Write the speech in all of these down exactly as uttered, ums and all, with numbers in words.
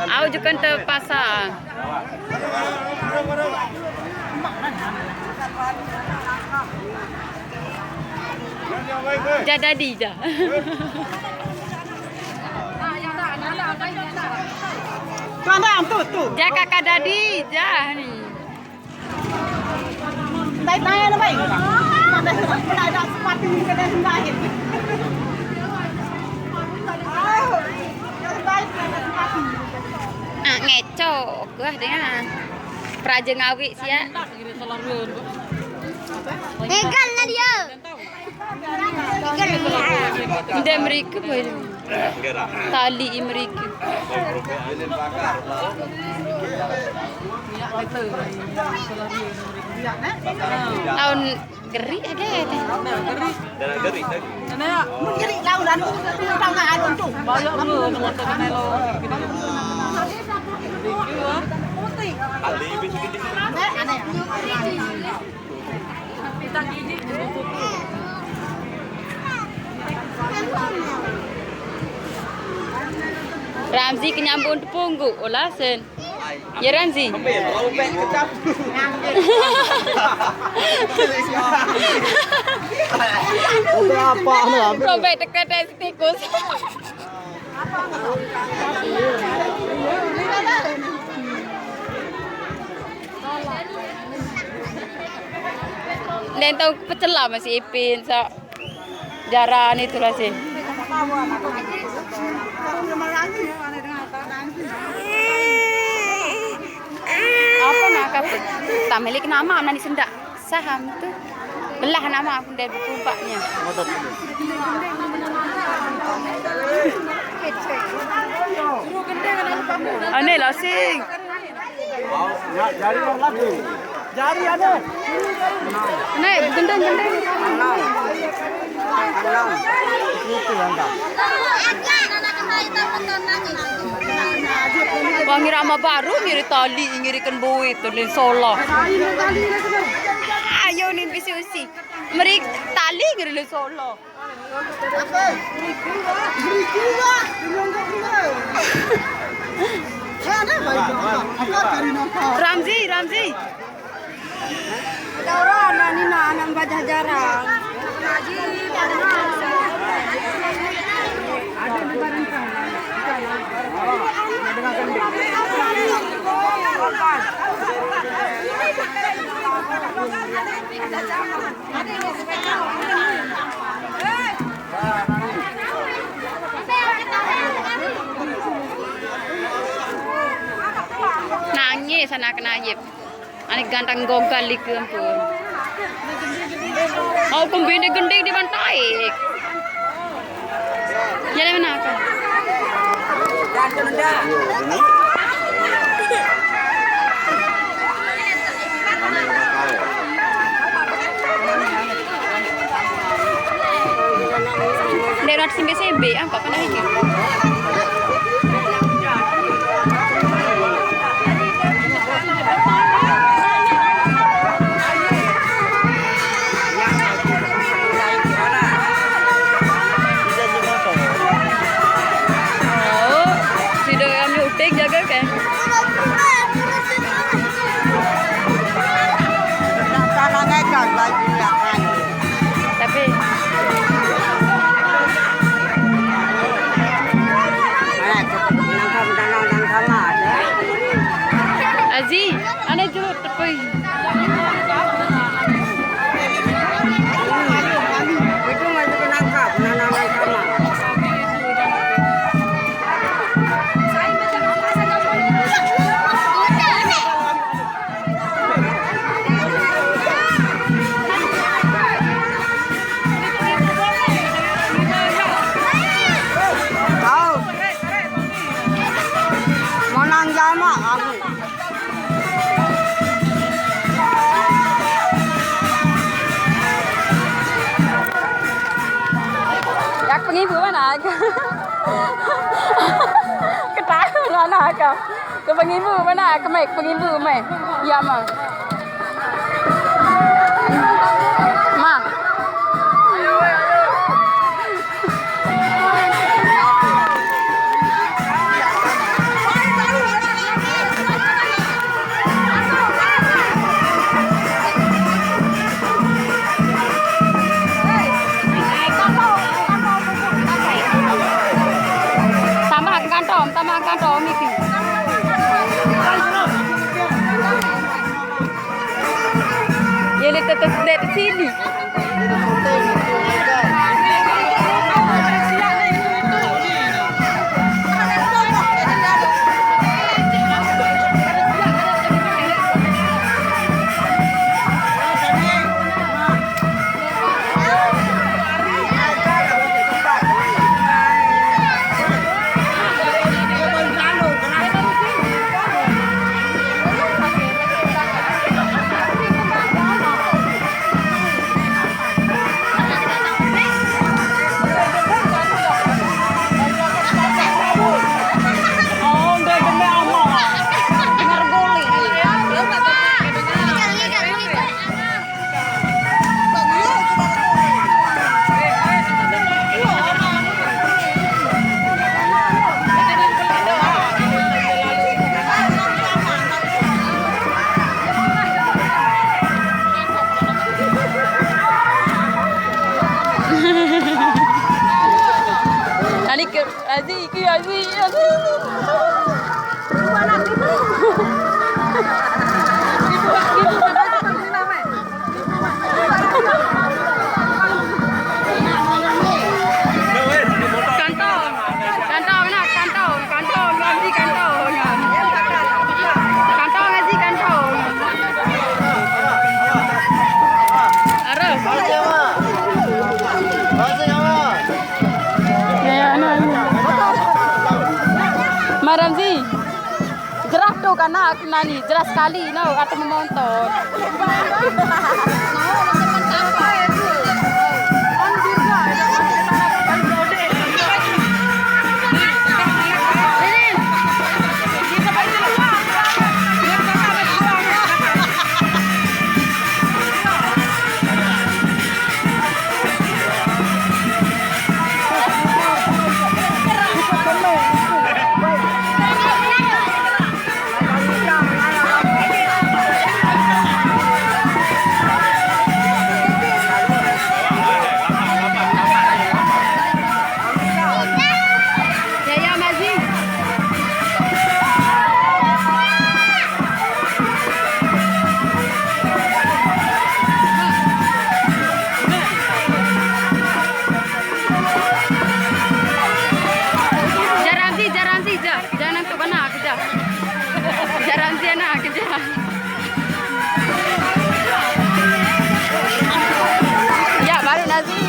Au jukan te pasar. Jah dadi, jah. Tuan, tuan, tu, tu. Jah kakak dadi, jah ni. Dai tanya na bai. Mana sudah pernah ada sepatu ni kena sendal. Ah, ngeco. Wah, dengan. Peraja ngawi sia. Egal na dia. Nda mriki boh. Tali mriki. Laun geri ada teh. Geri. Geri laun anu, tau nggak anu tu? Banyak lu, teman-teman lo. Aneh. Ramzi kenyambung tepunggu, olah sen. Ya, Ramzi. Robek teka tes tikus. Nen tau pecela masih Ipin, so. Jaran itu lah sih. Apa nak kata? Tak milik nama, mana disendak. Saham tu. Belah nama aku dari buku empatnya. Aneh lah sing. Ya, jari lagu. Jari ada. Nek, gendeng, gendeng. Wah, ngira ama baru, ngiri tali, ngirikan buit, tu, lin solo. Ayo, nin bisi usi. Meri tali, ngiri lin solo. Ramzi, Ramzi. Ada orang anak ni nak, anak bajah jarang. Nangis anak nayip. Ane ganteng gogal iki ampun. Oh, kumbine gending di pantai. Ya, mana apa? Nek ora disembe-sembe, ah, kok kena iki. Oh, sida kami utik jaga kan? Tapi Aziz, ane julu tepui. Itu mah itu penangkap, nanam sama. Tau. Menang jama aku. Yak pengibu mana aku? Ketawa mana aku? Ke pengibu mana? Ke mai, ke pengibu mai. Ya, ma. Ma. Ani ke, Aziz, iki Aziz, Aziz. Kantong, kantong, nak, kantong, kantong, Aziz, kantong. Kantong, Aziz, kantong. Arus. Ya, ya, anu, anu. Maram sih. Jerah tu kan nak nani, jerah sekali no, atau memontor. Ya, ya, Mazi. Jaran si, jaran si, ja. Jangan tu kena kerja. Jaran si anak kerja. Ya, baru nasi.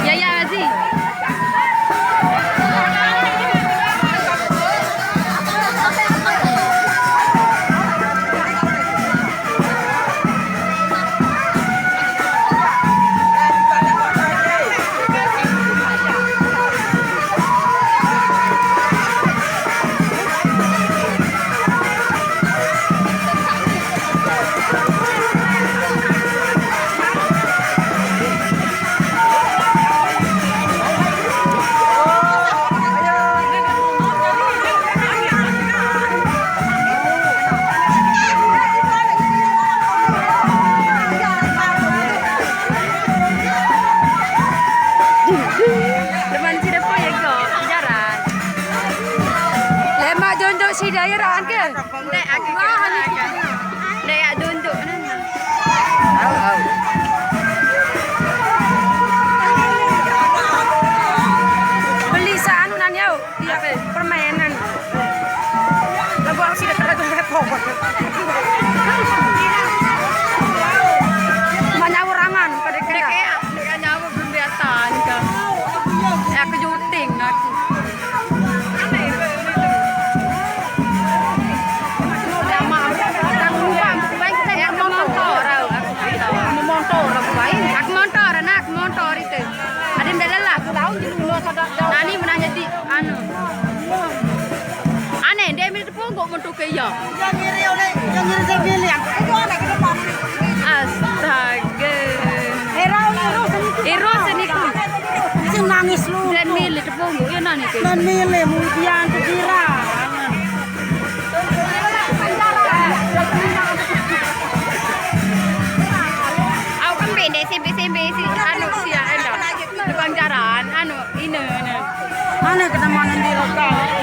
Ya, ya, Aziz. Leman si depo ya go, jaran. Lemak jonjok si daya ran ke. Ndek, aku kira. Ndek, ya, dunduk, nana. Au, au. Beli sa anu, nan, yau. Iya, permainan. Lagu aku sudah terlalu repot. Banyak urangan pada kena. Ndek, ya, ndek, ya, nyawa belum biasa, nih, kan. Ya, aku syuting, aku. Aku montor, aku montor. Aku montor, anak, aku montor itu. Ada yang dah lelah, aku tahu je dulu, sadar jauh. Nani menanya di, anu. Aneh, dia ambil tepung, kok montor ke iya? Yang ngiri oleh, yang ngiri saya pilih, aku itu anak ke depan. Astaga. Hera, Hera, seniku. Hera, seniku. Sing nangis lu. Dan milih tepung, ya, nani ke? Dan milih, mudian, kira. Aku kan pendek, sembek-sembek, si, anu, si, anu. Tukang jaran, anu. Ane kena mana di raka.